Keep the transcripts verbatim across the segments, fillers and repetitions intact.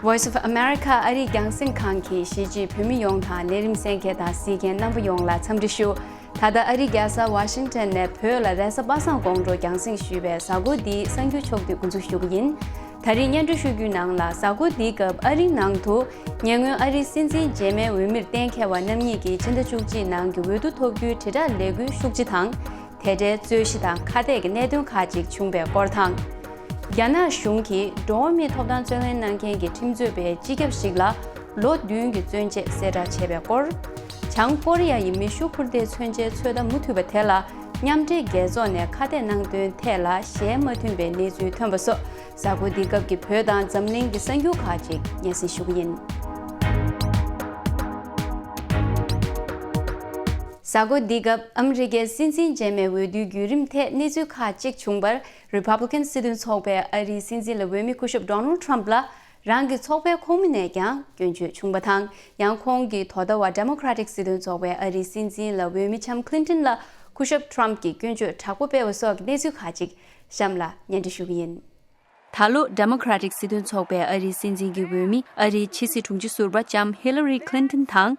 Voice of America ཨ་རིའི་རྒྱང་སྲིང་ཁང་གིས་གཞིས་བྱེས་བོད་མི་ཡོངས་དང་ལས་རིམ་གསན་མཁན་དང་གཟིགས་མཁན་རྣམ་པ་ཡོངས་ལ་འཚམས་འདྲི་ཞུ། ད་ལྟ་ཨ་རིའི་རྒྱལ་ས་ཝ་ཤིང་ཊོན་ནས་བོད་ལ་རེས་གཟའ་པ་སངས་དགོང་དྲོ་རྒྱང་སྲིང་ཞུས་པའི་གཟའ་འཁོར་འདིའི་གསར་འགྱུར་ཕྱོགས་བསྡུས་འགོ་འཛུགས་ཞུ་གི་ཡིན། ད་རེས་སྙན་སྒྲོན་ཞུ་རྒྱུའི་ནང་ལ། གཟའ་འཁོར་འདིའི་སྐབས་ཨ་རིའི་ནང་དུ་ཉེ་སྔོན་ཨ་རིའི་སྲིད་འཛིན་རྗེས་མའི་འོས་མིར་གཏན་འཁེལ་བ་རྣམ་གཉིས་ཀྱིས་ཕྱི་ཟླ་བཅུ་གཅིག་ནང་གི་འོས་བསྡུ་ཐོབ་རྒྱུའི་དྲིལ་བསྒྲགས་ལས་འགུལ་ཤུགས་ཆེ་དང་། དེ་འབྲེལ་རྩོད་གཞི་དང་ཁ་གཏད་ཀྱི་གནད་དོན་ཁག་ཅིག་བྱུང་བའི་སྐོར་དང་། རྒྱ་ནག་གཞུང་གིས་འགྲོ་བ་མིའི་ཐོབ་ཐང་རྩོད་ལེན་གནང་མཁན་གྱི་ཁྲིམས་རྩོད་པའི་སྤྱི་ཁྱབ་ཞིག་ལ་ལོ་བདུན་གྱི་བཙོན་འཇལ་གསལ་བསྒྲགས་བྱས་པའི་སྐོར། བྱང་ཀོ་རི་ཡ་ཡི་མེ་ཤུགས་འཕུར་མདེལ་མཚོན་ཆའི་ཚོད་ལྟ་མུ་མཐུད་པ་དེ་ལ་མཉམ་འབྲེལ་རྒྱལ་ཚོགས་ནས་ཁ་གཏད་གནང་དོན་ཐད་ལ་ཞལ་མ་མཐུན་པའི་གནས་ཚུལ་ཐོན་པ་སོགས། གཟའ་འཁོར་འདི་སྐབས་ཀྱི་བོད་དང་འཛམ་གླིང་གི་གསར་འགྱུར་ཁག་ཅིག་སྙན་སེང་ཞུ་གི་ཡིན། གཟའ་འཁོར་འདི་སྐབས་ཨ་མི་རི་ཀའི་སྲིད་འཛིན་རྗེས་མའི་འོས་བསྡུའི་བརྒྱུད་རིམ་ཐད་གནས་ཚུལ་ཁག་ཅིག་བྱུང་བར། རི་པབ་ལི་ཀན་སྲིད་དོན་ཚོགས་པས་ཨ་རིའི་སྲིད་འཛིན་ལ་འོས་མི་སྐུ་ཞབས་ཌོ་ནལ་ཊམ་ལ་རང་གི་ཚོགས་པའི་ཁོངས་མི་ནས་ཀྱང་སྐྱོན་བརྗོད་བྱུང་བ་དང་། ཡང་ཁོང་གིས་དོ་ཟླ་བར་ཌེ་མོ་ཀ་ར་ཊིག་སྲིད་དོན་ཚོགས་པའི་ཨ་རིའི་སྲིད་འཛིན་ལ་འོས་མི་ལྕམ་ཁི་ལིན་ཏོན་ལ་སྐུ་ཞབས་ཊམ་གྱིས་སྐྱོན་བརྗོད་དྲག་པོ་སྤེལ་བ་སོགས་ཀྱི་གནས་ཚུལ་ཁག་ཅིག་གཤམ་ལ་སྙན་སྒྲོན་ཞུ་གི་ཡིན། ད་ལོ་ཌེ་མོ་ཀ་ར་ཊིག་སྲིད་དོན་ཚོགས་པའི་ཨ་རིའི་སྲིད་འཛིན་གྱི་འོས་མི་ཨ་རིའི་ཕྱི་སྲིད་དྲུང་ཆེ་ཟུར་པ་ལྕམ་ཧི་ལ་རི་ཁི་ལིན་ཏོན་དང་།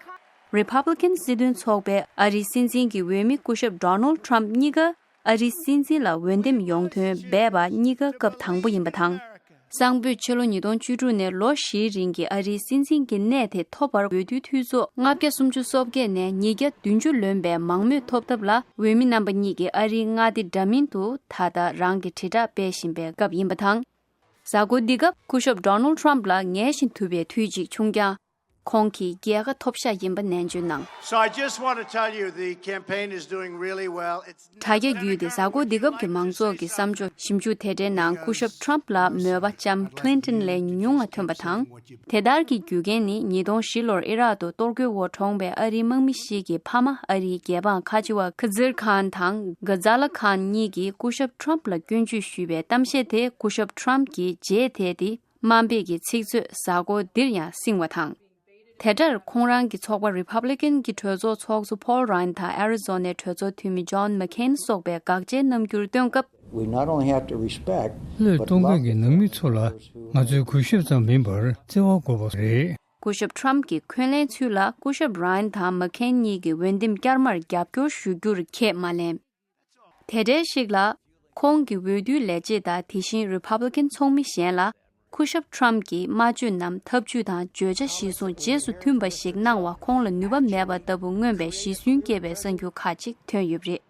རི་པབ་ལི་ཀན་སྲིད་དོན་ཚོགས་པའི་ཨ་རིའི་སྲིད་འཛིན་གྱི་འོས་མི་སྐུ་ཞབས་ཌོ་ནལ་ཊམ་གཉིས་ཀ་ཨ་རིའི་སྲིད་འཛིན་ལ་འོས་འདེམས་ཡོང་དོན་སྦས་པ་གཉིས་ཀ་སྐབས་དང་པོ་ཡིན་པ་དང་། གསང་ཕུད་ཕྱི་ལོ་ཉིས་སྟོང་བཅུ་དྲུག་ནས་ལོ་བཞིའི་རིང་གི་ཨ་རིའི་སྲིད་འཛིན་གྱི་གནས་དེ་ཐོབ་པར་འོས་བསྡུའི་འཐུས་ཚོགས་ལྔ་བརྒྱ་སུམ་ཅུ་སོ་བརྒྱད་ནས་ཉིས་བརྒྱ་བདུན་ཅུ་ལོན་པའི་མང་མོས་ཐོབ་ཐབས་ལ། འོས་མི་རྣམ་པ་གཉིས་ཀྱིས་ཨ་རིའི་མངའ་སྡེ་འདྲ་མིན་དུ་ད་ལྟ་རང་གི་དྲིལ་བསྒྲགས་སྤེལ་བཞིན་པའི་སྐབས་ཡིན་པ་དང་། གཟའ་འཁོར་འདི་སྐབས་སྐུ་ཞབས་ཌོ་ནལ་ཊམ་ལ་ངལ་བཞིན་ཐུབ་པའི་དུས་གཅིག་བྱུང་ཀྱང་། ཁོང་གིས་རྒྱལ་ཁ་ཐོབ་ཤག་ཡིན་པ་ནན་བརྗོད་གནང་། So I just want to tell you the campaign is doing really well. It's དྲ་རྒྱ་བརྒྱུད་དེ་གཟའ་འཁོར་འདི་སྐབས་ཀྱི་མང་ཚོགས་ཀྱི་བསམ་ཚུལ་ཞིབ་འཇུག་དེ་འདྲའི་ནང་སྐུ་ཞབས་ཊམ་ལ་མོས་པ་ལྕམ་ཁི་ལིན་ཏོན་ལས་ཉུང་བ་ཐོན་པ་དང་། དེ་ལྟར་གྱི་རྒྱུ་རྐྱེན་ནི་ཉིས་སྟོང་བཞི་ལོར་ཨི་རག་ཏུ་གཏོར་རྒོལ་འོག་གྲོངས་པའི་ཨ་རིའི་དམག་མི་ཞིག་གི་ཕ་མ་ཨ་རིའི་རྒྱལ་འབངས་ཁ་ཆེ་བ་ཁ་ཛིར་ཁཱན་དང་གྷ་ཛ་ལ་ཁཱན་གཉིས་ཀྱིས་སྐུ་ཞབས་ཊམ་ལ་སྐྱོན་བརྗོད་ཞུས་པའི་གཏམ་བཤད་དེ་སྐུ་ཞབས་ཊམ་གྱིས་རྗེས་དེད་དེ། དམའ་འབེབས་ཀྱི་ཚིག་མཛོད་གཟའ་འཁོར་འདིར་ཡང་བསྲིངས་བ་དང་། དེ་ལྟར་ཁོང་རང་གི་ཚོགས་པ་རི་པབ་ལི་ཀན་གྱི་གྲོས་ཚོགས་ཚོགས་གཙོ་ཕོལ་རཱན་དང་ཨེ་རི་ཛོ་ནའི་གྲོས་ཚོགས་འཐུས་མི་ཇོན་མེག་ཁེན་སོགས་པའི་དགག་བྱའི་རྣམ་འགྱུར་བཏོན་སྐབས། We not only have to respect, བློས་but གཏོང་མཁན་གྱི་ནང་མི་ཚོ་ལ་ང་ཚོས་གུས་ཞབས་ཙམ་མིན་པར་བརྩེ་བ་དགོས་པ་རེད། སྐུ་ཞབས་ཊམ་གྱི་འཁོན་ལན་ཚུལ་ལ་སྐུ་ཞབས་རཱན་དང་མེག་ཁེན་གཉིས་ཀྱིས་འོས་འདེམས་བསྐྱར་མར་རྒྱབ་སྐྱོར་ཞུ་རྒྱུར་ཁས་མ་ལེན། དེ་འདྲའི་ཞིག་ལ། ཁོང་གི་འོས་བསྡུའི་ལས་བྱེད་དང་དེ་བཞིན་རི་པབ་ལི་ཀན་ཚོགས་མི་གཞན་ལ། སྐུ་ཞབས་ཊམ་གྱི་སྨྲ་བརྗོད་ནམ་ཐབས་ཇུས་དང་བརྗོད་བྱ་གཞིར་བཟུང་རྗེས་སུ་མཐུན་པ་ཞིག་གནང་བ་ཁོང་ལ་ནུས་པ་མེད་པ་ལྟ་བུ་མངོན་པའི་གཞི་བཟུང་སྐྱེས་པའི་གསར་འགྱུར་ཁག་ཅིག་ཐོན་ཡོད་པ་རེད།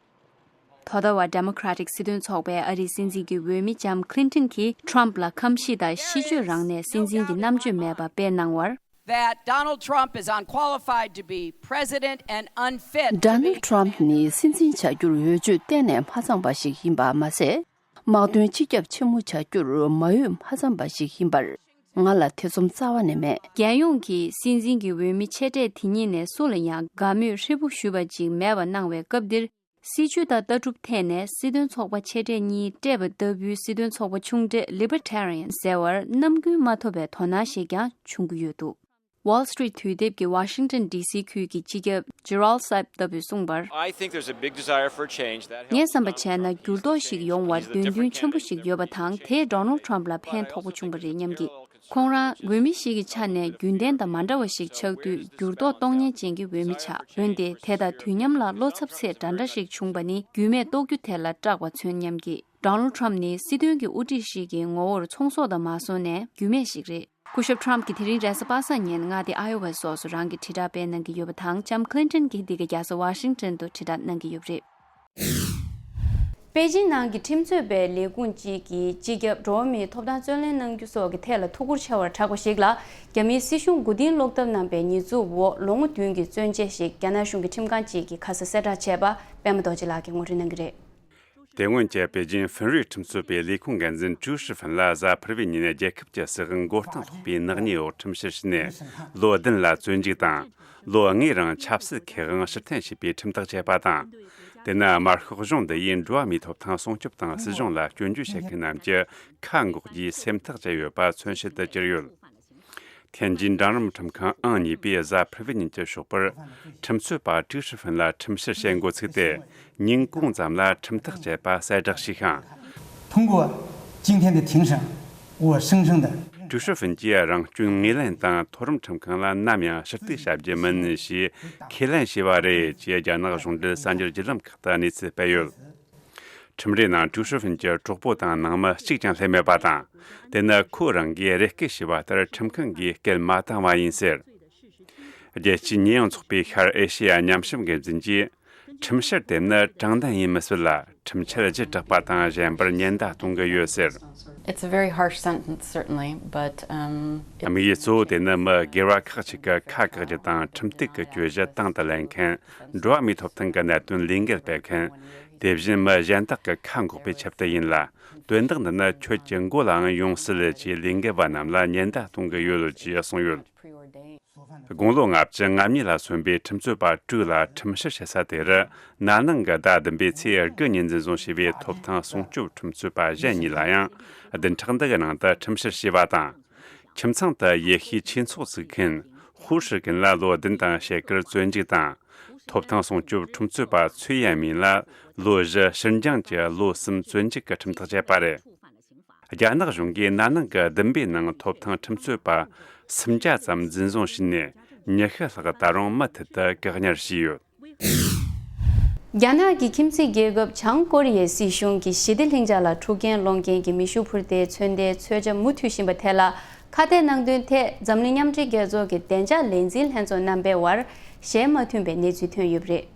དོ་ཟླ་བར་ཌེ་མོ་ཀ་ར་ཊིག་སྲིད་དོན་ཚོགས་པའི་ཨ་རིའི་སྲིད་འཛིན་གྱི་འོས་མི་ལྕམ་ཁི་ལིན་ཏོན་གྱིས་ཊམ་ལ་ཁམས་གཤིས་དང་གཤིས་སྤྱོད་རང་གནས་སྲིད་འཛིན་གྱི་རྣམ་དཔྱོད་མེད་པ་སྤེལ་གནང་བར། That Donald Trump is unqualified to be president and unfit to be ཌོ་ནལ་ཊམ་ནི་སྲིད་འཛིན་བྱ་རྒྱུར་འོས་ཆོས་གཏན་ནས་མ་ཚང་བ་ཞིག་ཡིན་པ་མ་ཟད། དམག་དོན་སྤྱི་ཁྱབ་ཆེན་མོ་བྱ་རྒྱུར་མ་འོས་མ་འཚམ་པ་ཞིག་ཡིན་པར་ང་ལ་ཐེ་ཚོམ་རྩ་བ་ནས་མེད། རྒྱལ་ཡོངས་ཀྱི་སྲིད་འཛིན་གྱི་འོས་མི་ཆེ་གྲས་དེ་གཉིས་ནས་སུ་ལ་ཡང་དགའ་མོས་ཧྲིལ་པོ་ཞུ་བ་ཅིག་མེད་པ་གནང་བའི་སྐབས་འདིར། སྲིད་བྱུས་དང་ལྟ་གྲུབ་ཐད་ནས་སྲིད་དོན་ཚོགས་པ་ཆེ་གྲས་གཉིས་སྤྲད་པ་ལྟ་བུའི་སྲིད་དོན་ཚོགས་པ་ཆུང་གྲས་ལི་བར་ཊེ་རི་ཡན་ཟེར་བར་རྣམ་ཀུན་མ་ཐོབ་པའི་དོ་སྣང་ཞིག་ཀྱང་བྱུང་གི་ཡོད་འདུག Wall Street་དུས་དེབ་ཀྱི་ཝ་ཤིང་ཊོན་ཌི་སི་ཁུལ་གྱི་སྤྱི་ཁྱབ་ཇི་རལ་སེབ་ལྟ་བུས་གསུངས་པར། I think there's a big desire for change. That helps. ངས་བསམ་པ་བྱས་ན་འགྱུར་ལྡོག་ཞིག་ཡོང་བར་འདོད་འདུན་ཆེན་པོ་ཞིག་ཡོད་པ་དང་། དེས་ཌོ་ནལ་ཊམ་ལ་ཕན་ཐོགས་པོ་བྱུང་བ་རེད་སྙམ་གྱི། ཁོང་རང་འོས་མི་ཞིག་གི་ཆ་ནས་རྒྱུན་ལྡན་དང་མ་འདྲ་བ་ཞིག་ཆགས་དུས་འགྱུར་ལྡོག་གཏོང་ཉེན་ཅན་གྱི་འོས་མི་ཆགས། འོན་ཏེ་དེ་དང་དུས་མཉམ་ལ་བློ་འཚབ་ཚད་འདྲ་འདྲ་ཞིག་བྱུང་བ་ནི་རྒྱུས་མེད་རྟོགས་རྒྱུ་དེ་ལ་སྐྲག་པ་མཚོན་སྙམ་གྱི། ཌོ་ནལ་ཊམ་ནི་སྲིད་དོན་གྱི་དབུ་ཁྲིད་ཞིག་གི་ངོ་བོར་ཚོང་ཟོག་དང་མ་སོང་ནས་རྒྱུས་མེད་ཞིག་རེད། སྐུ་ཞབས་ཊམ་གྱིས་དེ་རིང་རེས་གཟའ་པ་སངས་ཉིན་མངའ་སྡེ་ཨའི་ཝ་སོགས་སུ་རང་གི་དྲིལ་བསྒྲགས་སྤེལ་གནང་གི་ཡོད་པ་དང་། ལྕམ་ཁི་ལིན་ཏོན་གྱིས་འདི་ག་རྒྱལ་ས་ཝ་ཤིང་ཊོན་དུ་དྲིལ་བསྒྲགས་གནང་གི་ཡོད་པ་རེད། པེ་ཅིན་ནང་གི་ཁྲིམས་རྩོད་པའི་ལས་ཁུངས་གཅིག་གིས་སྤྱི་ཁྱབ་འགྲོ་བ་མིའི་ཐོབ་ཐང་རྩོད་ལེན་གནང་རྒྱུ་སོགས་ཀྱི་ཐད་ལ་ཐུགས་ཁུར་ཆེ་བར་གྲགས་པ་ཞིག་ལ། རྒྱ་མིའི་སྲིད་གཞུང་མགོ་རྟིང་སློག་ཐབས་གནང་པའི་ཉེས་འཛུགས་འོག་ལོ་ངོ་བདུན་གྱི་བཙོན་འཇལ་ཞིག་རྒྱ་ནག་གཞུང་གི་ཁྲིམས་ཁང་གཅིག་གིས་ཁ་སང་གསལ་བསྒྲགས་བྱས་པ་པད་མ་རྡོ་རྗེ་ལགས་ཀྱིས་ངོ་སྤྲོད་གནང་གི་རེད། དེ་སྔོན་གྱི་པེ་ཅིན་ཧྥིན་རུས་ཁྲིམས་རྩོད་པའི་ལས་ཁུངས་འགན་འཛིན་ཀྲུའུ་ཧྲི་ཧྥིན་ལ་གཟའ་ཕུར་བུའི་ཉིན་རྒྱལ་ཁབ་ཀྱི་སྲིད་དབང་མགོ་རྟིང་སློག་པའི་ནག་ཉེས་འོག་ཁྲིམས་བཤེར་བྱས་ནས་ལོ་བདུན་ལ་བཙོན་འཇུག་དང་། ལོ་ལྔའི་རིང་ཆབ་སྲིད་ཁེ་དབང་ཕྱིར་འཐེན་བྱས་པའི་ཁྲིམས་ཐག་བཅད་པ་དང་། དེ་ནི་དམར་ཤོག་གཞུང་འདི་ཡིས་འགྲོ་བ་མིའི་ཐོབ་ཐང་སྲུང་སྐྱོབ་དང་སྲིད་གཞུང་ལ་སྐྱོན་བརྗོད་བྱེད་མཁན་རྣམས་ཀྱི་ཁ་འགོག་རྒྱུའི་སེམས་ཐག་བཅད་ཡོད་པ་མཚོན་བྱེད་དུ་གྱུར་ཡོད། ཐེན་ཅིན་འབྲིང་རིམ་ཁྲིམས་ཁང་ཨང་གཉིས་པས་གཟའ་ཕུར་བུའི་ཉིན་གྱི་ཞོགས་པར་ཁྲིམས་རྩོད་པ་ཀྲུའུ་ཧྲི་ཧྥིན་ལ་ཁྲིམས་བཤེར་བྱེད་འགོ་ཚུགས་ཏེ། ཉིན་གུང་ཙམ་ལ་ཁྲིམས་ཐག་བཅད་པ་གསལ་བསྒྲགས་ཞུས་ཤིང་། 通过今天的庭审，我声称的， ཀྲུའུ་ཧྲི་ཧྥིན་གྱིས་རང་སྐྱོན་ངོས་ལེན་དང་མཐོ་རིམ་ཁྲིམས་ཁང་ལ་ནམ་ཡང་ཞུ་གཏུག་བྱ་རྒྱུ་མིན་ཞེས་ཁས་ལེན་བྱས་པ་རེད་ཅེས་རྒྱ་ནག་གཞུང་འབྲེལ་གསར་འགྱུར་བརྒྱུད་ལམ་ཁག་ཏུ་གནས་ཚུལ་སྤེལ་ཡོད། ཁྲིམས་རའི་ནང་ཀྲུའུ་ཧྲི་ཧྥིན་གྱི་གྲོགས་པོ་དང་ནང་མི་གཅིག་ཀྱང་སླེབས་མེད་པ་དང་། དེ་ནི་ཁོ་རང་གིས་རེ་སྐུལ་བྱས་པ་ལྟར་ཁྲིམས་ཁང་གིས་སྐད་མ་བཏང་བ་ཡིན་ཟེར། རྒྱལ་སྤྱིའི་ཉེས་ཡངས་ཚོགས་པའི་ཤར་ཨེ་ཤེ་ཡ་མཉམ་ཞིབ་འགན་འཛིན་གྱིས། ཁྲིམས་བཤེར་དེ་ནི་དྲང་བདེན་ཡིན་མི་སྲིད་ལ། ཁྲིམས་འཆར་བརྒྱུད་དྲགས་པ་དང་གཞན་པར་ཉེན་བརྡ་གཏོང་གི་ཡོད་ཟེར། It's a very harsh sentence, certainly, but, um, it དམིགས་ཡུལ་གཙོ་བོ་དེ་ནི་མི་སྒེར་བ་ཁག་ཅིག་གི་ཁ་བཀག་རྒྱུ་དང་ཁྲིམས་གཏུག་གི་གྱོད་གཞི་དང་དུ་ལེན་མཁན། འགྲོ་བ་མིའི་ཐོབ་ཐང་གི་གནད་དོན་ལས་འགུལ་སྤེལ་མཁན། དེ་བཞིན་མི་གཞན་དག་གི་ཁ་འགོག་པའི་ཆེད་དུ་ཡིན་ལ། དོན་དག་འདི་ནི་ཁྱོད་ཀྱི་མགོ་ལའང་ཡོང་སྲིད་ཅེས་ལས་འགུལ་བ་རྣམས་ལ་ཉེན་བརྡ་གཏོང་གི་ཡོད་ཅེས་གསུངས་ཡོད། དགུང་ལོ་ལྔ་བཅུ་ང་གཉིས་ལ་སོན་པའི་ཁྲིམས་རྩོད་པ་ཀྲུའུ་ལ་ཁྲིམས་བཤེར་བྱེད་ས་དེར། ན་ནིང་གི་ཟླ་བདུན་པའི་ཚེས་དགུ་ཉིན་འཛིན་བཟུང་བྱས་པའི་ཐོབ་ཐང་སྲུང་སྐྱོབ་ཁྲིམས་རྩོད་པ་གཞན་གཉིས་ལ་ཡང་། བདུན་ཕྲག་འདི་གི་ནང་དུ་ཁྲིམས་བཤེར་བྱས་པ་དང་། ཁྱིམ་ཚང་དུ་ཡེ་ཤུའི་ཆོས་ཚོགས་བཙུགས་མཁན། ཧུའུ་ཧྲི་ཀིན་ལ་ལོ་བདུན་དང་ཞལ་དཀར་བཙོན་འཇུག་དང་། ཐོབ་ཐང་སྲུང་སྐྱོབ་ཁྲིམས་རྩོད་པ་ཚུའེ་ཡན་མིན་ལ་ལོ་བཞི་ཕྱིར་འགྱངས་ཀྱི་ལོ་གསུམ་བཙོན་འཇུག་གི་ཁྲིམས་ཐག་བཅད་པ་རེད། རྒྱ་ནག་གཞུང་གིས་ན་ནིང་གི་བདུན་པའི་ནང་ཐོབ་ཐང་ཁྲིམས་རྩོད་པ་སུམ་བརྒྱ་ཙམ་འཛིན་བཟུང་བྱས་ནས། ཉི་ཤུ་ལྷག་ད་རུང་མུ་མཐུད་དུ་བཀག་ཉར་བྱས་ཡོད། རྒྱ་ནག་གི་ཁྱིམ་མཚེས་རྒྱལ་ཁབ་བྱང་ཀོ་རི་ཡའི་སྲིད་གཞུང་གིས་ཞི་བདེ་ལྷིང་འཇགས་ལ་འཁྲུག་རྐྱེན་སློང་མཁན་གྱི་མེ་ཤུགས་འཕུར་མདའི་མཚོན་ལྡན་མཚོན་ཆ་མུ་མཐུད་བཞིན་པ་དེ་ལ་ཁ་གཏད་གནང་དོན་ཐད། འཛམ་གླིང་མཉམ་འབྲེལ་རྒྱལ་ཚོགས་ཀྱི་བདེ་འཇགས་ལས་འཛིན་ལྷན་ཚོགས་རྣམ་པའི་དབར་ཞལ་མ་མཐུན་པའི་གནས་ཚུལ་ཐོན་ཡོད་པ་རེད།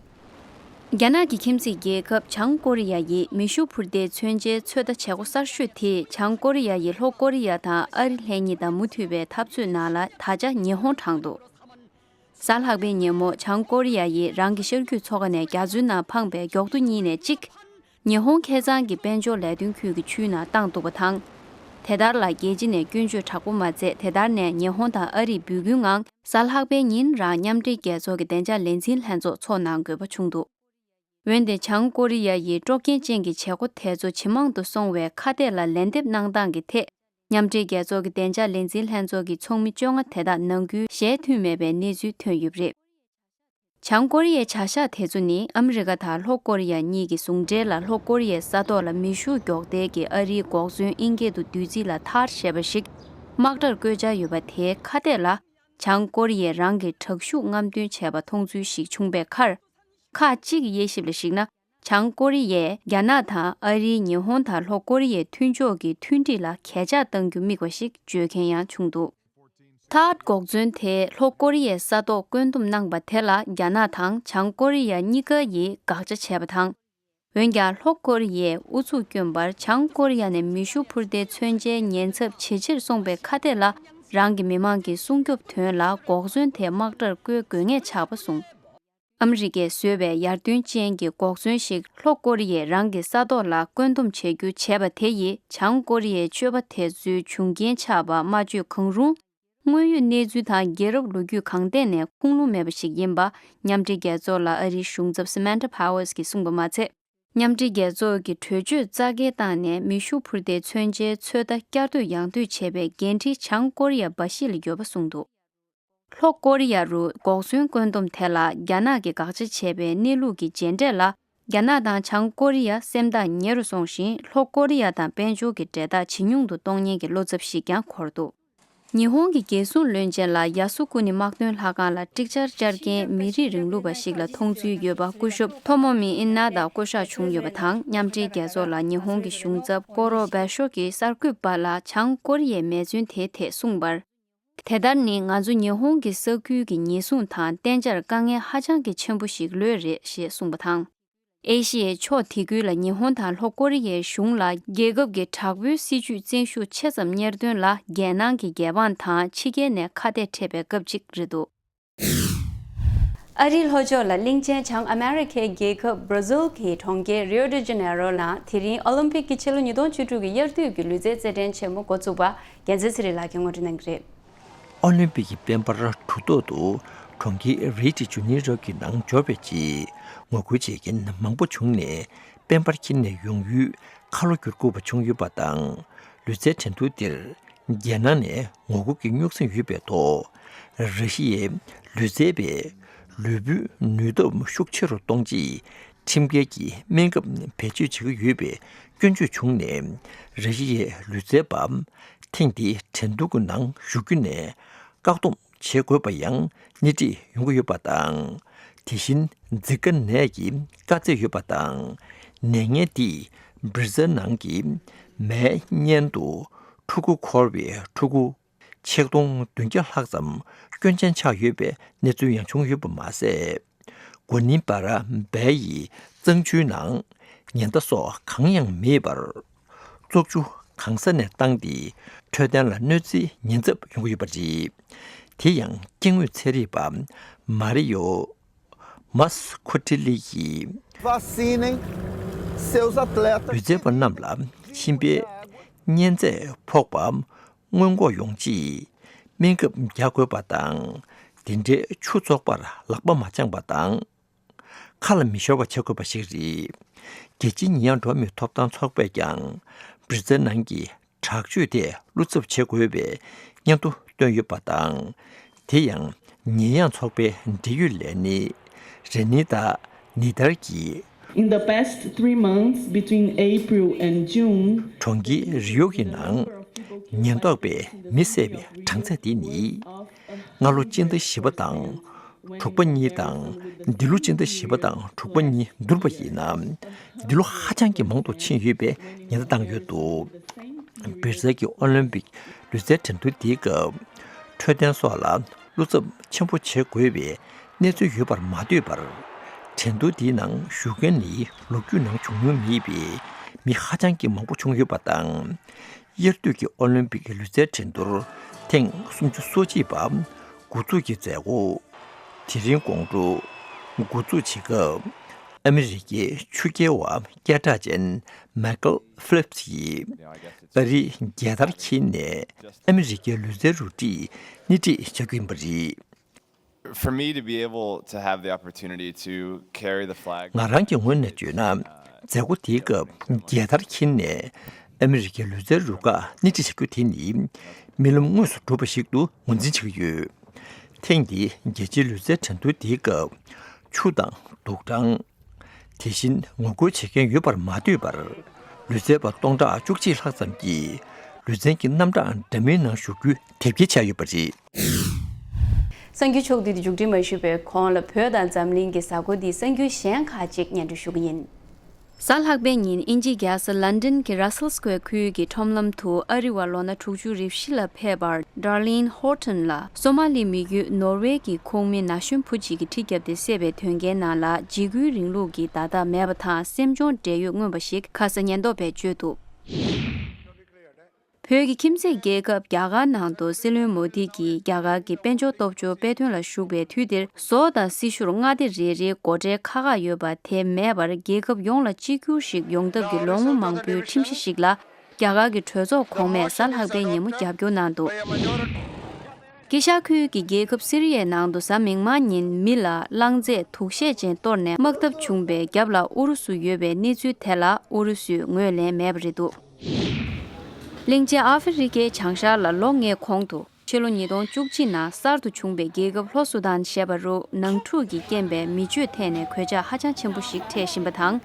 རྒྱ་ནག་གི་ཁྱིམ་མཚེས་རྒྱལ་ཁབ་བྱང་ཀོ་རི་ཡ་ཡི་མེ་ཤུགས་འཕུར་མདའི་མཚོན་ཆའི་ཚོད་ལྟ་བྱེད་སྒོ་གསར་ཤོས་དེས་བྱང་ཀོ་རི་ཡ་ཡིས་ལྷོ་ཀོ་རི་ཡ་དང་ཨ་རི་ལྷན་གཉིས་དང་མུ་མཐུད་པའི་འཐབ་རྩོད་ནང་ལ་ད་ཆ་ཉི་ཧོང་དྲངས་འདུག། གཟའ་ལྷག་པའི་ཉིན་མོ་བྱང་ཀོ་རི་ཡ་ཡིས་རང་གི་ཤར་རྒྱུད་མཚོ་ཁ་ནས་རྒྱ་མཚོའི་ནང་འཕངས་པའི་མགྱོགས་རྡོ་གཉིས་ནས་གཅིག། ཉི་ཧོང་ཁ་སང་གི་དཔལ་འབྱོར་ལས་དོན་ཁུལ་གྱི་ཆུའི་ནང་བཏང་འདུག་པ་དང་། དེ་ལྟར་ལ་རྒྱལ་སྤྱི་ནས་སྐྱོན་བརྗོད་དྲག་པོ་མ་མཛད། དེ་ལྟར་ནས་ཉི་ཧོང་དང་ཨ་རིས་འབོད་སྐུལ་ངང་གཟའ་ལྷག་པའི་ཉིན་རང་མཉམ་འབྲེལ་རྒྱལ་ཚོགས་ཀྱི་བདེ་འཇགས་ལས་འཛིན་ལྷན་ཚོགས་ཚོགས་གནང་དགོས་པ་བྱུང་འདུག། འོན་ཏེ་བྱང་ཀོ་རི་ཡ་ཡིས་དཀྲོག་རྐྱེན་ཅན་གྱི་བྱེད་སྒོ་དེ་ཚོ་ཇེ་མང་དུ་སོང་བའི་ཁ་གཏད་ལ་ལན་འདེབས་གནང་སྟངས་ཀྱི་ཐད། མཉམ་འབྲེལ་རྒྱལ་ཚོགས་ཀྱི་བདེ་འཇགས་ལས་འཛིན་ལྷན་ཚོགས་ཀྱི་ཚོགས་མི་བཅོ་ལྔ་དེ་དག་ནང་ཁུལ་ཞལ་མཐུན་མེད་པའི་གནས་ཚུལ་ཐོན་ཡོད་པ་རེད། བྱང་ཀོ་རི་ཡའི་བྱ་གཞག་དེ་ཚོ་ནི་ཨ་མི་རི་ཀ་དང་ལྷོ་ཀོ་རི་ཡ་གཉིས་ཀྱི་ཟུང་འབྲེལ་ལ་ལྷོ་ཀོ་རི་ཡའི་ས་ཐོག་ལ་མེ་ཤུགས་མགྱོགས་དལ་གྱི་ཨ་རིའི་འགོག་མཚོན་དབྱིན་སྐད་དུ་བདུད་རྩི་ལ་ཐར་ཞེས་པ་ཞིག་དམག་གྲར་བཀོད་འཆར་ཡོད་པ་དེའི་ཁ་གཏད་ལ། བྱང་ཀོ་རི་ཡས་རང་གི་དྲག་ཤུགས་རྔམ་སྟོན་བྱས་པ་མཐོང་ཚུལ་ཞིག་བྱུང་བའི་ཁར། ཁག་ཅིག་གི་དབྱེ་ཞིབ་ལ་གཞིགས་ན། བྱང་ཀོ་རི་ཡས་རྒྱ་ནག་དང་ཨ་རིའི་ཉི་ཧོང་དང་ལྷོ་ཀོ་རི་ཡའི་མཐུན་ཕྱོགས་ཀྱི་མཐུན་སྒྲིལ་ལ་གས་ཆག་བཏང་རྒྱུ་དམིགས་པ་ཞིག་བརྗོད་མཁན་ཡང་བྱུང་འདུག། ཐཱད་འགོག་མཚོན་དེས་ལྷོ་ཀོ་རི་ཡའི་ས་ཐོག་བཀོད་འདོམས་གནང་པ་དེ་ལ་རྒྱ་ནག་དང་བྱང་ཀོ་རི་ཡ་གཉིས་ཀ་ཡིས་དགག་བྱ་བྱས་པ་དང་། འོན་ཀྱང་ལྷོ་ཀོ་རི་ཡས་ཨུ་ཚུགས་བསྐྱོན་པར་བྱང་ཀོ་རི་ཡ་ནས་མེ་ཤུགས་འཕུར་མདའི་མཚོན་ཆའི་ཉེན་ཚབས་ཇེ་ཆེར་སོང་པའི་ཁ་གཏད་ལ། རང་གི་མི་མང་གི་སྲུང་སྐྱོབ་དོན་ལ་འགོག་མཚོན་དེ་དམག་གྲར་བཀོལ་དགོས་ངེས་ཆགས་པ་གསུངས། ཨ་མི་རི་ཀས་བཟོས་པའི་ཡར་ཐོན་ཅན་གྱི་འགོག་མཚོན་ཞིག་ལྷོ་ཀོ་རི་ཡས་རང་གི་ས་ཐོག་ལ་བཀོད་འདོམས་བྱེད་རྒྱུ་བྱས་པ་དེ་ཡིས་བྱང་ཀོ་རི་ཡའི་སྤྱོད་པ་དེ་ཚོའི་བྱུང་རྐྱེན་ཆགས་པ་སྨྲ་བརྗོད་གང་རུང་། དངོས་ཡོད་གནས་ཚུལ་དང་རྒྱལ་རབས་ལོ་རྒྱུས་གང་ཐད་ནས་ཁུངས་ལུང་མེད་པ་ཞིག་ཡིན་པ་མཉམ་འབྲེལ་རྒྱལ་ཚོགས་ལ་ཨ་རིའི་གཞུང་ཚབ་Samantha Powers་གྱིས་གསུངས་པ་མ་ཚད། མཉམ་འབྲེལ་རྒྱལ་ཚོགས་ཀྱི་གྲོས་ཆོད་རྩ་འགེལ་བཏང་ནས་མེ་ཤུགས་འཕུར་མདའི་མཚོན་ཆའི་ཚོད་ལྟ་བསྐྱར་ཟློས་ཡང་ཟློས་བྱས་པའི་འགན་འཁྲི་བྱང་ཀོ་རི་ཡ་འབའ་ཞིག་ལ་ཡོད་པ་གསུངས་འདུག། ལྷོ་ཀོ་རི་ཡ་རུ་འགོག་མཚོན་བཀོད་འདོམས་དེ་ལ་རྒྱ་ནག་གིས་དགག་བྱ་བྱས་པའི་གནས་ལུགས་ཀྱི་རྗེས་འབྲས་ལ། རྒྱ་ནག་དང་བྱང་ཀོ་རི་ཡ་སེམས་ཐག་ཉེ་རུ་སོང་ཞིང་། ལྷོ་ཀོ་རི་ཡ་དང་དཔལ་འབྱོར་གྱི་འབྲེལ་ཐག་ཇེ་ཉུང་དུ་གཏོང་མཁན་གྱི་བློ་འཚབ་ཞིག་ཀྱང་འཁོར་འདུག། ཉི་ཧོང་གི་རྒྱལ་སྲུང་བློན་ཆེན་ལ་ཡ་སུ་ཀུ་ནི་དམག་དོན་ལྷ་ཁང་ལ་ཀྲིག་ཅར་བཅར་མཁན་མི་རིགས་རིང་ལུགས་པ་ཞིག་ལ་མཐོང་ཚུལ་ཡོད་པ་སྐུ་ཞབས་ཐོ་མོ་མི་ཨིན་ན་དང་བསྐོ་བཞག་བྱུང་ཡོད་པ་དང་། མཉམ་འབྲེལ་རྒྱལ་ཚོགས་ལ་ཉི་ཧོང་གི་གཞུང་ཚབ་ཀོ་རོ་བྷེ་ཤོ་གིས་གསར་འགོད་པ་ལ་བྱང་ཀོ་རི་ཡའི་མེ་མཚོན་དེའི་ཐད་གསུངས་པར། དེ་ལྟར་ནི་ང་ཚོ་ཉི་ཧོང་གི་ས་ཁུལ་གྱི་ཉེན་སྲུང་དང་གཏན་འཇགས་དཀའ་ངལ་ཧ་ཅང་གི་ཆེན་པོ་ཞིག་ལོས་རེད་ཞེས་གསུངས་པ་དང་། ཨེ་ཤི་ཡའི་ཕྱོགས་དེ་ཁུལ་ལ་ཉི་ཧོང་དང་ལྷོ་ཀོ་རི་ཡའི་གཞུང་ལ་རྒྱལ་ཁབ་ཀྱི་དྲག་པོའི་སྲིད་ཇུས་བཙན་ཤུགས་ཆེ་ཙམ་གཉེར་དོན་ལ་རྒྱལ་ནང་གི་རྒྱལ་འབངས་དང་ཕྱི་རྒྱལ་ནས་ཁ་གཏད་འཕྲད་པའི་སྐབས་ཅིག་རེད་འདུག། ཨ་རིའི་ལྷོ་ཕྱོགས་ལ་གླིང་ཆེན་བྱང་ཨ་མེ་རི་ཁའི་རྒྱལ་ཁབ་བྷར་ཛིལ་གྱི་གྲོང་ཁྱེར་རིའོ་ཌི་ཇེ་ནེ་རོ་ནང་དེ་རིང་ཨོ་ལིམ་པིག་གི་ཕྱི་ལོ་ཉིས་སྟོང་བཅུ་དྲུག་གི་དབྱར་དུས་ཀྱི་ལུས་རྩལ་རྩེད་འགྲན་ཆེན་མོ་འགོ་བཙུགས་པ། རྒྱལ་མཚན་ཚེ་རིང་ལགས་ཀྱིས་ངོ་སྤྲོད་གནང་གི་རེད། ཨོ་ལིམ་པིག་གི་དཔལ་འབར་གྲུ་ཐོག་ཏུ་གྲོང་ཁྱེར་རིའོ་ཌི་ཇེ་ནེ་རོ་གི་ནང་འབྱོར་བའི་རྗེས་ངོ་རྒོལ་བྱེད་མཁན་མང་པོ་བྱུང་ནས་དཔལ་འབར་ཁྱེར་ནས་ཡོང་ཡུལ་ཁ་ལོ་བསྒྱུར་དགོས་པ་བྱུང་ཡོད་པ་དང་། ལུས་རྩལ་འགྲན་བསྡུར་འདིར་རྒྱལ་ནང་ནས་ངོ་རྒོལ་གྱི་རྙོག་ཟིང་ཡོད་པའི་ཐོག་ར་ཤི་ཡའི་ལུས་རྩལ་བས་ལུས་པོའི་ནུས་སྟོབས་ཤུགས་ཆེ་རུ་གཏོང་ཆེད་ཁྲིམས་འགལ་གྱི་སྨན་ཁབ་བེད་སྤྱོད་བྱེད་ཀྱི་ཡོད་པའི་སྐྱོན་བརྗོད་བྱུང་ནས་ར་ཤི་ཡའི་ལུས་རྩལ་པ་ ཐེངས་འདིའི་འགྲན་བསྡུར་གྱི་ནང་ཞུགས་རྒྱུ་ནས་བཀག་སྡོམ་བྱེད་དགོས་པ་ཡང་སྣེ་ཁྲིད་ཡོང་གི་ཡོད་པ་དང་། དེ་བཞིན་འཛི་སྐ་ནད་ཀྱིས་བཀག་རྩིས་ཡོད་པ་དང་། ནད་ངན་འདིས་སྦིར་ཛིལ་ནང་གི་མེའི་གཉེན་དུ་ཕྲུ་གུ་འཁོར་བའི་ཕྲུ་གུ་ཆིག་སྟོང་བདུན་བརྒྱ་ལྷག་ཙམ་སྐྱོན་ཅན་ཆགས་ཡོད་པའི་གནས་ཚུལ་ཡང་བྱུང་ཡོད་པ་མ་ཟད། གོ་ནི་པ་ར་བལ་ཡི་གཙང་ཆུའི་ནང་ཉེན་བརྡ་སོགས་གང་ཡང་མེད་པར། བཙོག་ཆུ་གང་ས་ནས་བཏང་སྟེ་འཕྲོད་བསྟེན་ལ་གནོད་འཚེའི་ཉེན་ཚབས་ཡོང་གི་ཡོད་པ་རེད། དེ་ཡང་སྐྱེ་དངོས་ཚན་རིག་པ་མ་རི་ཡོ་མཱས་ཁོ་ཏི་ལི་ཡིས། Vaccinem seus atletas. ལུས་རྩལ་པ་རྣམས་ལ་མཆིན་པའི་གཉན་ཚད་ཕོག་པ་སྔོན་འགོག་ཡོང་ཆེད་སྨན་ཁབ་རྒྱག་དགོས་པ་དང་། དེ་འདྲའི་ཆུ་བཙོག་པར་ལག་པ་མ་འཆང་བ་དང་། ཁ་ལ་མི་ཤོར་བ་བྱེད་དགོས་པ་ཞིག་རེད། རྒྱལ་སྤྱིའི་ཉེས་ཡངས་འགྲོ་བ་མིའི་ཐོབ་ཐང་ཚོགས་པས་ཀྱང་སྦིར་ཛིལ་ནང་གི་དྲག་སྤྱོད་དེ་བློ་འཚབ་བྱེད་དགོས་པའི་སྙན་ཐོ་བཏོན་ཡོད་པ་དང་། དེ་ཡང་ཉེས་ཡངས་ཚོགས་པའི་འབྲེལ་ཡོད་ལས་སྣེ་རེ་ནི་ཏཱ་ནི་དར་གྱིས། In the past three months, between April and June, གྲོང་ཁྱེར་རི་ཡོ་གི་ནང་ཉེན་རྟོག་པས་མི་བསད་པའི་གྲངས་ཚད་དེ་ནི། སྔ་ལོ་སྤྱི་ཟླ་བཞི་པ་དང་དྲུག་པ་གཉིས་དང་། འདི་ལོ་སྤྱི་ཟླ་བཞི་པ་དང་དྲུག་པ་གཉིས་བསྡུར་བ་ཡིན་ན། འདི་ལོ་ཧ་ཅང་གི་མང་དུ་ཕྱིན་ཡོད་པའི་ཉེན་བརྡ་བཏང་ཡོད་འདུག་སྦིར་ཛིལ་གྱི་ཨོ་ལིམ་པིག་ལུས་རྩལ་འགྲན་བསྡུར་འདིའི་སྐབས། འཕྲོད་བསྟེན་སོགས་ལ་བློ་འཚབ་ཆེན་པོ་བྱེད་དགོས་པའི་གནས་ཚུལ་ཡོད་པར་མ་ལྟོས་པར། འགྲན་བསྡུར་འདིའི་ནང་ཞུགས་མཁན་ནི་ལོ་རྒྱུས་ནང་བྱུང་མྱོང་མེད་པའི་མི་ཧ་ཅང་གི་མང་པོ་བྱུང་ཡོད་པ་དང་། དབྱར་དུས་ཀྱི་ཨོ་ལིམ་པིག་ལུས་རྩལ་འགྲན་བསྡུར་ཐེངས་སུམ་ཅུ་སོ་གཅིག་པ་འགོ་འཛུགས་ཀྱི་མཛད་སྒོ་དེ་རིང་དགོང་དྲོ་འགོ་འཛུགས་བྱེད་སྐབས། ཨ་མི་རི་ཀའི་ཆུ་རྐྱལ་བ་སྐད་གྲགས་ཅན་མའི་ཀལ་ཧྥི་ལིབ་སི་ཡིས་ཨ་རིའི་རྒྱལ་དར་འཁྱེར་ནས་ཨ་མི་རི་ཀའི་ལུས་རྩལ་རུ་སྒྲིག་སྣེ་ཁྲིད་བྱ་རྒྱུ་ཡིན་པ་རེད། For me to be able to have the opportunity to carry the flag. ང་རང་གི་ངོས་ནས་བརྗོད་ན། མཛད་སྒོ་དེའི་སྐབས་རྒྱལ་དར་འཁྱེར་ནས་ཨ་མི་རི་ཀའི་ལུས་རྩལ་རུ་ཁག་སྣེ་ཁྲིད་བྱ་རྒྱུ་དེ་ནི་རྨི་ལམ་དངོས་སུ་གྲུབ་པ་ཞིག་ཏུ་ངོས་འཛིན་བྱེད་ཀྱི་ཡོད། ཐེངས་འདིའི་རྒྱལ་སྤྱིའི་ལུས་རྩལ་འགྲན་བསྡུར་དེའི་སྐབས་ཆུ་དང་དུག་སྦྲང་། དེ་བཞིན་ངོ་རྒོལ་བྱེད་མཁན་ཡོད་པར་མ་ལྟོས་པར། ལུས་རྩལ་པ་སྟོང་ཕྲག་བཅུ་གཅིག་ལྷག་ཙམ་གྱིས་ལུས་རྩལ་གྱི་རྣམ་གྲངས་འདྲ་མིན་ནང་ཞུགས་རྒྱུའི་དེབ་སྐྱེལ་བྱས་ཡོད་པ་རེད། གསར་འགྱུར་ཕྱོགས་བསྡུས་དེ་མཇུག་སྒྲིལ་མ་ཞུས་པའི་གོང་ལ་བོད་དང་འཛམ་གླིང་གི་གཟའ་འཁོར་འདིའི་གསར་འགྱུར་གཞན་ཁག་ཅིག་སྙན་སྒྲོན་ཞུ་གི་ཡིན། གཟའ་ལྷག་པའི་ཉིན་དབྱིན་ཇིའི་རྒྱལ་ས་ལན་ཌན་གྱི་Russell Square ཁུལ་གྱི་ཁྲོམ་ལམ་དུ་ཨ་རི་བ་ལོ་ན་དྲུག་ཅུ་རེ་བཞི་ལ་ཕེབས་པར་Darlene Horton ལ་སོ་མ་ལི་མི་རྒྱུད་ནོར་ཝེ་གྱི་ཁོངས་མི་ན་གཞོན་བུ་གཅིག་གིས་གྲི་བརྒྱབ་སྟེ་བསད་པའི་དོན་རྐྱེན་ནང་ལ་འཇིགས་སྐུལ་རིང་ལུགས་ཀྱི་བརྡ་རྟགས་མེད་པ་དང་སེམས་གཅོང་འབྲེལ་ཡོད་མངོན་པ་ཞིག་ཁ་ས་ཉེན་རྟོག་པས་བརྗོད་འདུག་བོད་ཀྱི་ཁྱིམ་མཚེས་རྒྱལ་ཁབ་རྒྱ་གར་ནང་དུ་སྲིད་བློན་མོ་དི་གིས་རྒྱ་གར་གྱི་དཔལ་འབྱོར་སྟོབས་འབྱོར་དཔེ་སྟོན་ལ་ཞུགས་པའི་དུས་འདིར་བཟོ་དང་སྲི་ཞུར་མངའ་སྡེ་རེ་རེའི་སྒོ་ཁྲལ་ཁག་ཁག་ཡོད་པ་དེ་མེད་པར་རྒྱལ་ཁབ་ཡོངས་ལ་གཅིག་གྱུར་ཞིག་ཡོང་ཐབས་ཀྱི་ལོ་ངོ་མང་པོའི་ཁྲིམས་གཞི་ཞིག་ལ་རྒྱ་གར་གྱི་གྲོས་ཚོགས་གོང་མས་གཟའ་ལྷག་པའི་ཉིན་མོ་རྒྱབ་སྐྱོར་གནང་འདུག་དཀྱིལ་ཤར་ཁུལ་གྱི་རྒྱལ་ཁབ་སི་རི་ཡའི་ནང་དུ་གཟའ་མིག་དམར་ཉིན་མི་ལ་རླངས་རྫས་དུག་ཤེད་ཅན་གཏོར་ནས་དམག་འཐབ་བྱུང་བའི་རྒྱབ་ལ་ཨུ་རུ་སུ་ཡོད་པའི་གནས་ཚུལ་དེ་ལ་ཨུ་རུ་སུས་ངོས་ལེན་མེད་པ་རེད་འདུག་གླིང་ཆེན་ཨ་ཧྥེ་རི་ཁའི་བྱང་ཤར་ལ་ལོ་ལྔའི་གོང་དུ་ཕྱི་ལོ་ཉིས་སྟོང་བཅུ་གཅིག་ནང་གསར་དུ་བྱུང་བའི་རྒྱལ་ཁབ་ལྷོ་སུ་དཱན་ཞེས་པ་རུ་ནང་འཁྲུག་གི་རྐྱེན་པས་མི་སྤྱོད་ཐད་ནས་གོད་ཆག་ཧ་ཅང་ཆེན་པོ་ཞིག་འཕྲད་བཞིན་པ་དང་།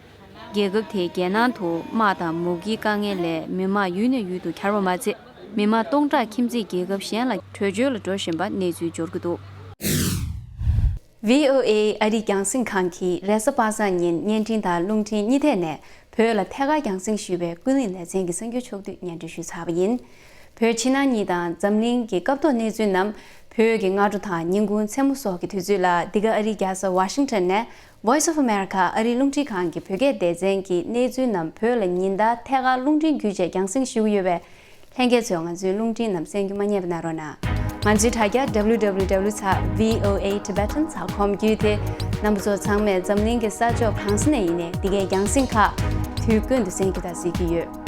རྒྱལ་ཁབ་དེའི་རྒྱལ་ནང་དུ་དམག་དང་མུ་གེའི་དཀའ་ངལ་ལས་མི་དམངས་ཡུལ་ནས་ཡུལ་དུ་གྱར་བ་མ་ཚད། མི་དམངས་སྟོང་ཕྲག་ཁྱིམ་མཚེས་རྒྱལ་ཁབ་གཞན་ལ་བྲོས་བྱོལ་ལ་འགྲོ་བཞིན་པ་གནས་ཚུལ་འབྱོར་གྱི་འདུག་ཝི་ཨོ་ཨེ་ཨ་རིའི་རྒྱང་སྲིང་ཁང་གིས་རེས་གཟའ་པ་སངས་ཉིན་བརྙན་འཕྲིན་དང་རླུང་འཕྲིན་གཉིས་ཐད་ནས་བོད་ལ་ཐད་ཀར་རྒྱང་སྲིང་ཞུས་པའི་ཀུན་གླེང་ལེ་ཚན་གྱི་གསར་འགྱུར་ཕྱོགས་བསྡུས་སྙན་སྒྲོན་ཞུས་ཚར་བ་ཡིན། བོད་ཕྱི་ནང་གཉིས་དང་འཛམ་གླིང་གི་སྐབས་ཐོག་གནས་ཚུལ་རྣམས་བོད་ཀྱི་སྔ་དྲོ་དང་ཉིན་གུང་མཚན་མོ་སོགས་ཀྱི་དུས་ཚོད་ལ་འདི་ག་ཨ་རིའི་རྒྱལ་ས་ཝ་ཤིང་ཊོན་ནས་Voice of America ཨ་རིའི་རླུང་འཕྲིན་ཁང་གི་བོད་སྐད་སྡེ་ཚན་གྱི་གནས་ཚུལ་རྣམས་བོད་ལ་ཉིན་ལྟར་ཐད་ཀར་རླུང་འཕྲིན་བརྒྱུད་བཅས་རྒྱང་སྲིང་ཞུ་གི་ཡོད་པས། ལྷན་རྒྱས་ཚོས་ང་ཚོའི་རླུང་འཕྲིན་རྣམས་གསན་རྒྱུ་མ་བསྙེལ་བ་གནང་རོགས་གནང་། ང་ཚོའི་དྲ་རྒྱ་W W W ཚེག V O A Tibetan ཚེག་ཀོམ་བརྒྱུད་དེ། རྣམ་པ་ཚོ་ཚང་མས་འཛམ་གླིང་གི་ས་ཕྱོགས་གང་ས་ནས་ཡིན་ནའི་འདི་གའི་རྒྱང་སྲིང་ཁག་དུས་ཀུན་ཏུ་གསན་རྒྱུ་དང་གཟིགས་ཀྱི་ཡོད།